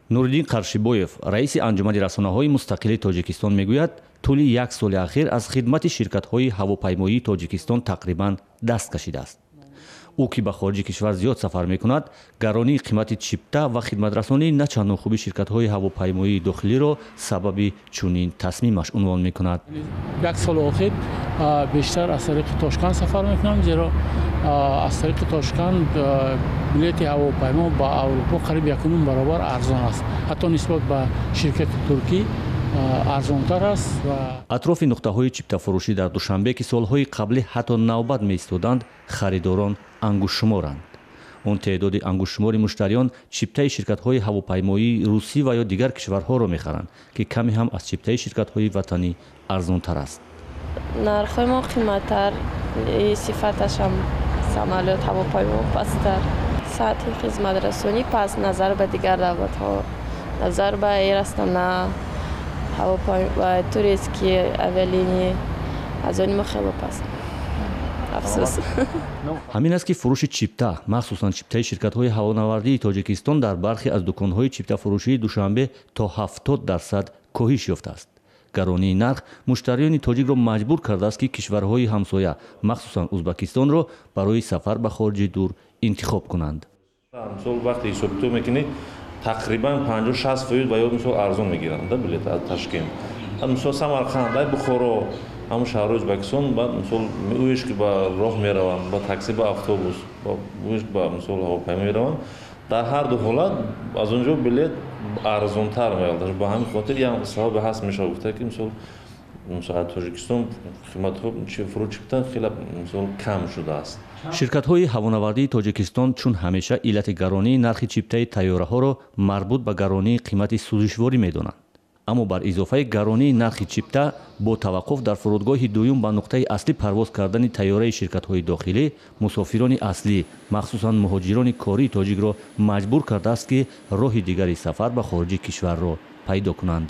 Нуриддин Қаршибоев, раиси Анҷумани расонаҳои мустақили Тоҷикистон, мегӯяд, тӯли як соли ахир аз хидмати ширкатҳои ҳавопаймоии Тоҷикистон тақрибан даст кашидааст. Ӯ, ки ба хориҷи кишвар зиёд сафар мекунад, гаронии қимати чипта ва хидматрасонии на чандон хуби ширкатҳои ҳавопаймоии дохилиро сабаби чунин тасмимаш унвон мекунад. Як соли охир бештар аз тариқи Тошканд сафар мекунам, зеро аз тариқи Тошканд билети ҳавопаймо ба Аврупо қариб 1.5 баробар арзон аст, ҳатто нисбат ба ширкати туркӣ арзонтар аст. Ва атрофи нуқтаҳои чиптафурӯшӣ дар Душанбе, ки солҳои қаблӣ ҳатто навбат меистоданд, харидорон ангуштшуморанд. Он теъдоди ангуштшумори муштариён чиптаи ширкатҳои ҳавопаймоии русӣ ва ё дигар кишварҳоро мехаранд, ки каме ҳам аз чиптаи ширкатҳои ватанӣ арзонтар аст. Нархҳои мо қиматтар, сифаташам самолёт, ҳавопаймо пасттар, сатҳи хизматрасонӣ паст назар ба дигар давлатҳо, назар ба Эйр Астана, турецкие авиалинии, аз они мо хело паст, афсӯс. Ҳамин аст, ки фурӯши чипта, махсусан чиптаи ширкатҳои ҳавонавардии Тоҷикистон, дар бархе аз дуконҳои чиптафурӯшии Душанбе то 70% коҳиш ёфтааст. Гаронии нарх муштариёни тоҷикро маҷбур кардааст, ки кишварҳои ҳамсоя, махсусан Узбакистонро барои сафар ба хориҷи дур интихоб кунанд. Мисол, вақте ҳисобкитоб мекунӣ, тақрибан 50-60% ба ё мисол арзон мегиранд да билет аз Ташкент, мисол, Самарқанд, ай Бухоро, ҳамун шаҳрҳои Ӯзбекистон. Баъд, мисол, ӯеш ки ба роҳ мераванд, ба такси, ба автобус, ӯеш ба, мисол, ҳавопаймо мераванд, дар ҳар ду ҳолат аз он ҷо билет арзонтар меояд. Ба ҳамин хотир як сабабе ҳаст, мешавад гуфта, ки мисол, аз Тоҷикистон қиматҳо фурӯши чипта хеле, мисол, кам шудааст. Ширкатҳои ҳавонавардии Тоҷикистон чун ҳамеша иллати гаронии нархи чиптаи тайёраҳоро марбут ба гаронии қимати сӯзишворӣ медонанд. Аммо бар изофаи гаронии нархи чипта, бо таваққуф дар фурудгоҳи дуюм ба нуқтаи аслӣ парвоз кардани тайёраи ширкатҳои дохилӣ мусофирони аслӣ, махсусан муҳоҷирони кории тоҷикро маҷбур кардааст, ки роҳи дигари сафар ба хориҷи кишварро пайдо кунанд.